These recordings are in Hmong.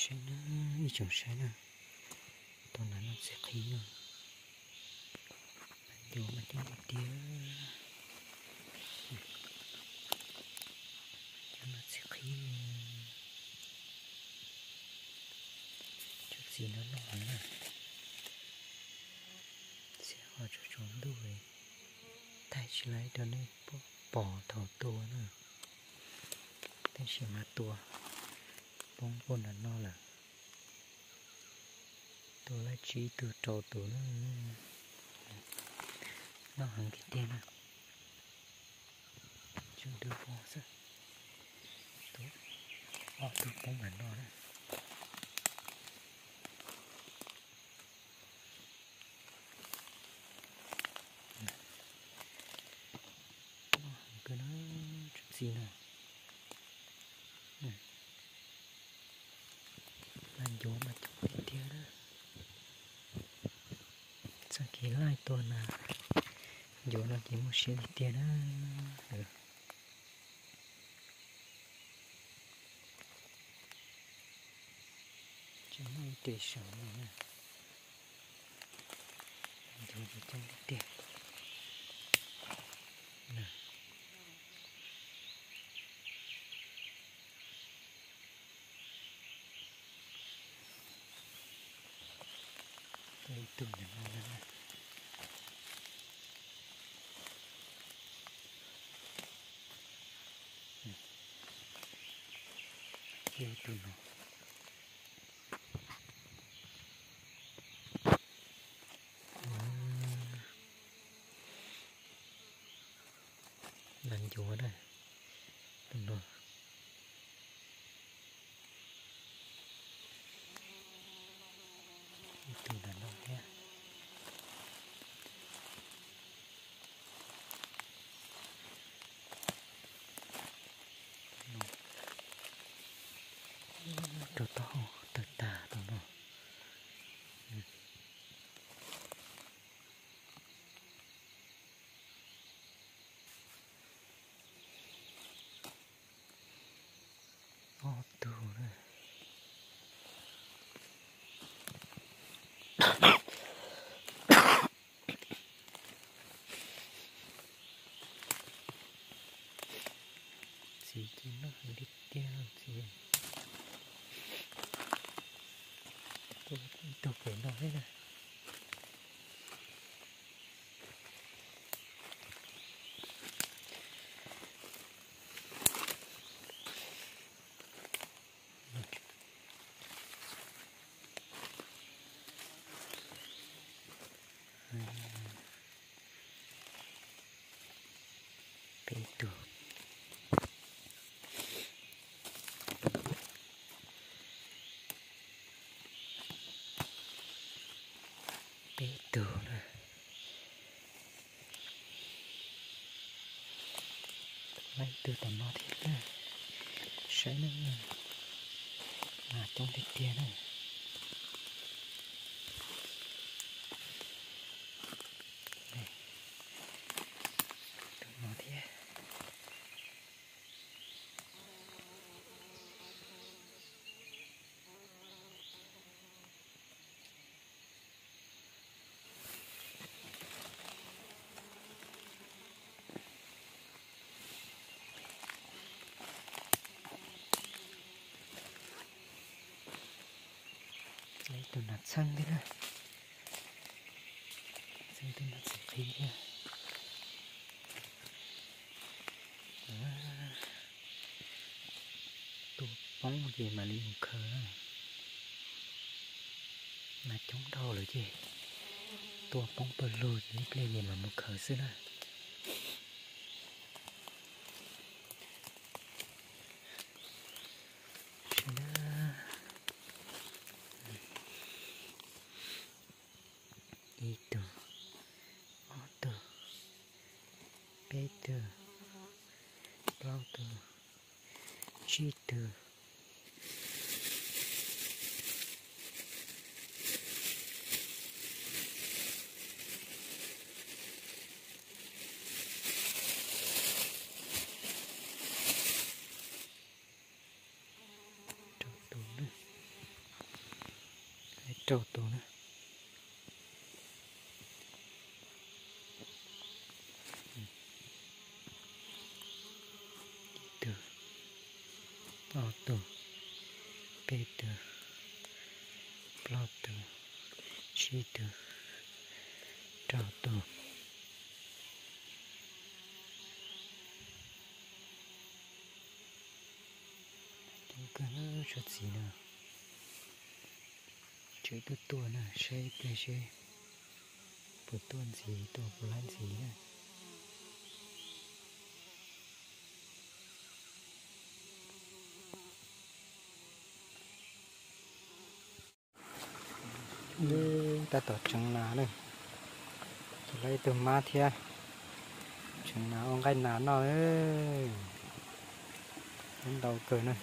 Saib na, ib tsoom saib na, tus nas noj txiv qhib no, ncuav mas coob tiag tiag. Cov no txiv qhib, tsob txiv no noj heev na. Txiv qhov tsaus tsaus ntuj li, thaij tsis laib rau nej pom thaum tua na. Tab sis mas tua poob puag nram no lawm. Tua laib tsib tug rau tus na, noj heev tiag tiag na. Tsuas dub vog xwb, tua ob tug poob nram no na. Noj heev kawg na, tsob txiv no. Nas ncuav mas coob tiag tiag na. Txoj kev laij tua nas ncuav no ces muaj siab tiag tiag na. Tsis muaj ib tes saum no na. Ncuav ces coob tiag tiag. Ib tug ntawm no na. Ib tug no. Nas ncuav na, tus no. Ib tug ntawm no thiab. Rau taub hau tawg tag tus no. Ob tug na. Txiv ces noj heev tiag tiag txiv. Tua ib tug pem no thiab na. Peb tug. Peb tug na. Laib ib tug tom no thiab na. Saib na, nas coob tiag tiag na. Tus no thiab. Ib tug nas txheeb thiab na. Txheeb tug nas txiv qhib thiab. Tua poob ces mam li mus khaws na. Nas coob dhau lawm ces tua poob pawg lug ces ib pliag ces mam mus khaws xwb na. Ib tug, ob tug, peb tug, plaub tug, tsib tug. Rau tus na. rau tus na. Ib tug, ob tug, peb tug, plaub tug, tsib tug, rau tug. Coob kawg, tshuav txiv na. Tswv tuaj tuaj na, saib ib pliag seb puas tuaj ntxiv, tuaj puas laib ntxiv na. Tab tom tseev nas na, tus lawv ib tug mab thiab, tseev nas ua nqaij nas noj, ntau kawg na.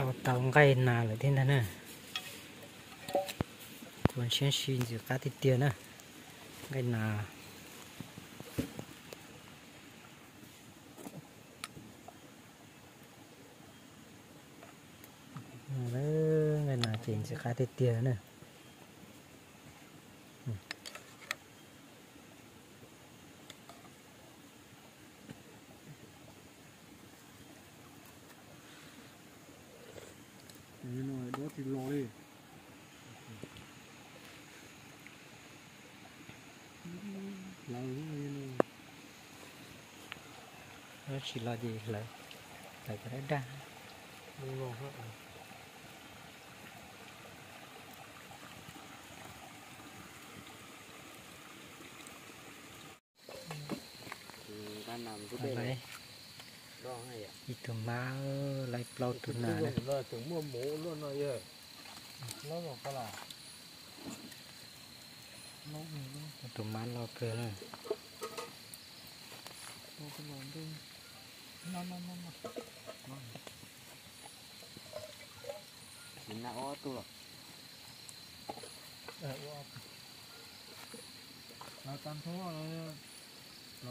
Ua tau nqaij nas lawm thiab ntag na. Kuv siab si ntxim qab tiag tiag na, nqaij nas. Nqaij nas ces ntxim qab tiag tiag na. Tsis los ces hlawv, hlawv cov dab dag. Ib tug mab, lawv plaub tug nas na. Tus mab loj kawg na.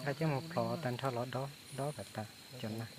Ab, coj mus plhov tag nrho los dob, dob kom tas cov nas.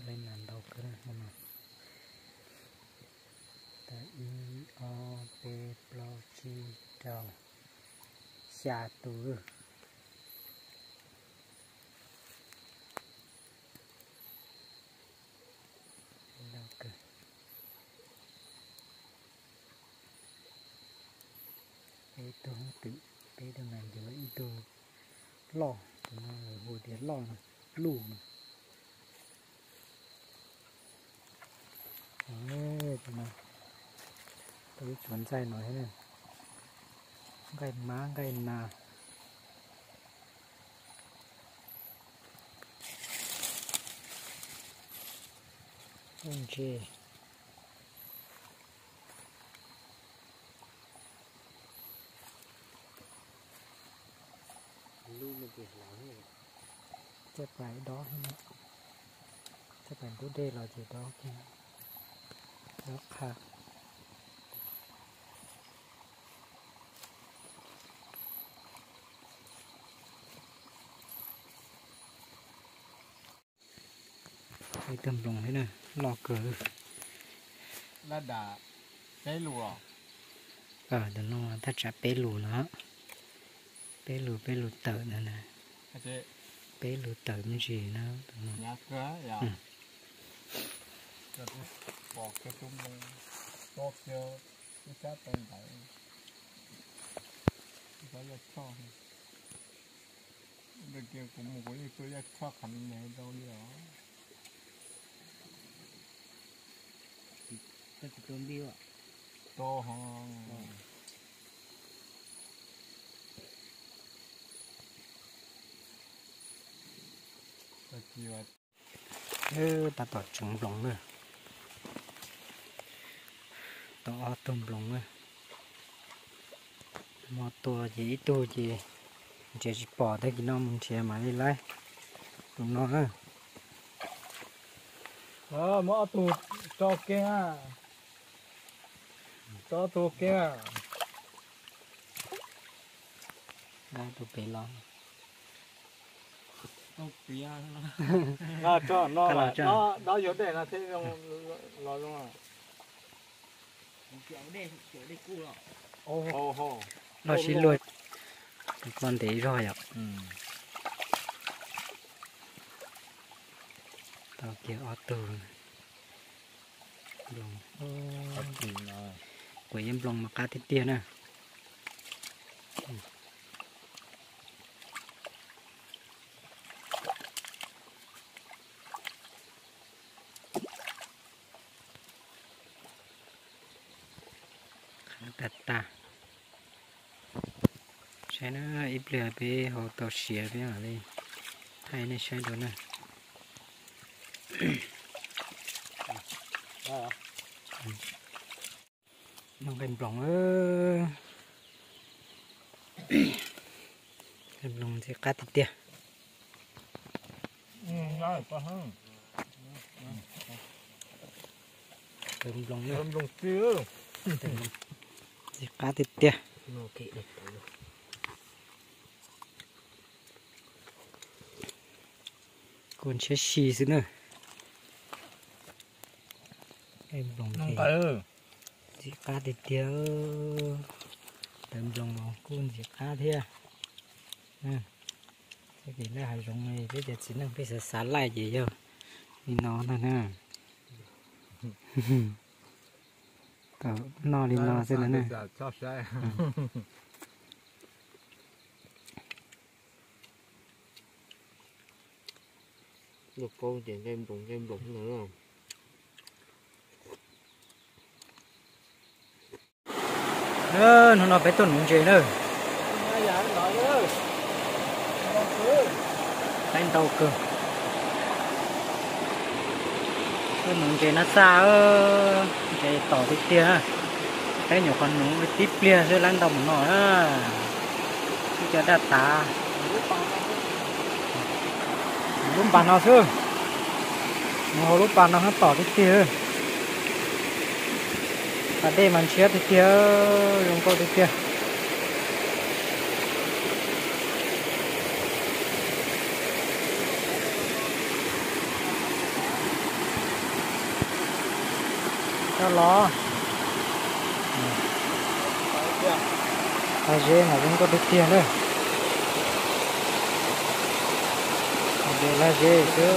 Lawv nas ntau kawg no. Tau ib, ob, peb, plaub, tsib, rau, xya tus. Ntau kawg. Peb tug hoob twm, peb tug nas ncuav, ib tug loj, tus no lawv hu tias loj no, luj no. Tus no, tus ib tsuav ntxaij no thiab na. Nqaij mab nqaij nas. Ntse. Caj pas dob, caj pas ntub dej los ces dob, dob qha. Ib tug nploos thiab na, loj kawg. Tus no thaj tsam peb lus no, peb lus, peb lus tawm no na, peb lus tawm me ntsis na tus no. Ntawm kiag kuv mus kuv yeej tuaj yaj tshoj qhov me me rau li os. Koj tsis tua npib a? Tua ho. Tab tom tseev nploos na. Tau ob tug nploos na. Hmo tua ces ib tug ces nrhiav tsis pom, tag kis no mus nrhiav mam li laib tus no na. Muab ob tug tso kiag, tso ob tug kiag. Tus pem los. Tso no, dob yuav dej no thiaj los zoo. Loj sib luag, tus ko ntev zog yom. Tau kiag ob tug. Nploos, kuv yeej nploos mas qab tiag tiag na. Qab tag tag. Saib na, ib pliag peb hau tau siav peb mam li thaij nej saib dua na. Noj nqaij nploos, nqaij nploos ntxim qab tiag tiag. Tawv nploos na. Ntxim qab tiag tiag. Kua ntshiab si xwb na. Nqaij nploos ces ntxim qab tiag tiag. Tawv nploos los kuj ntxim qab thiab. Txoj kev laij hav zoov li peb cov txiv neej peb xav xav laij ces yog li no ntag na. Tau noj li no xwb na. Hnub no peb tuaj nuv ntses na. Laib ntau kawg. Tuaj nuv ntses na xaj, ntses tom tiag tiag. Peb nyuam qhuav nuv tib pliag xwb laib ntau mus no na. Ib co daj tav. Lub pas no xwb. Mus hauv lub pas no hab tom tiag tiag. Pas dej mas ntshiab tiag tiag, zoo nkauj tiag tiag. Coj los. Laj zeb mas zoo nkauj tiag tiag na. Laj zeb xwb.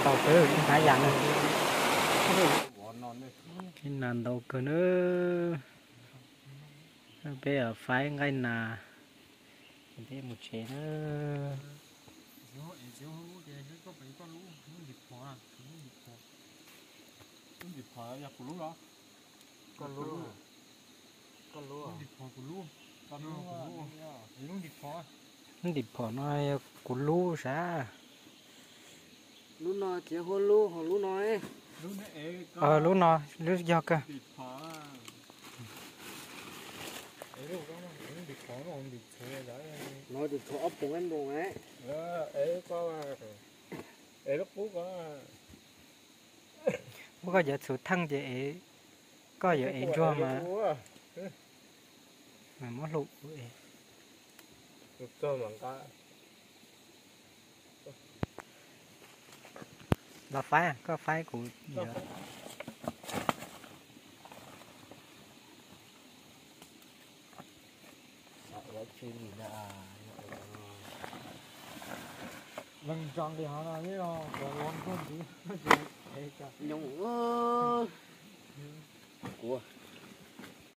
Ntau kawg, ib hnab yas na. Nqaij nas ntau kawg na. Peb faib nqaij nas, peb mus tsev na. Ces koj pem koj lub, lub ntim phom, lub ntim phom. Lub ntim phom yog kuv lub los? Koj lub, koj lub. Lub ntim phom kuv lub. Koj lub, lub ntim phom. Lub ntim phom no yog kuv lub sav. Lub no txiv huab lub, ho lub no. Lub no, lub yog kawg. No tus tshuav ob poom ib nploos. Muab koj cov txhuv theej ces es, koj yuav es ntsuag mas, mas muab hlum es. Los faib, koj faib kuv yuav. Nyob kuv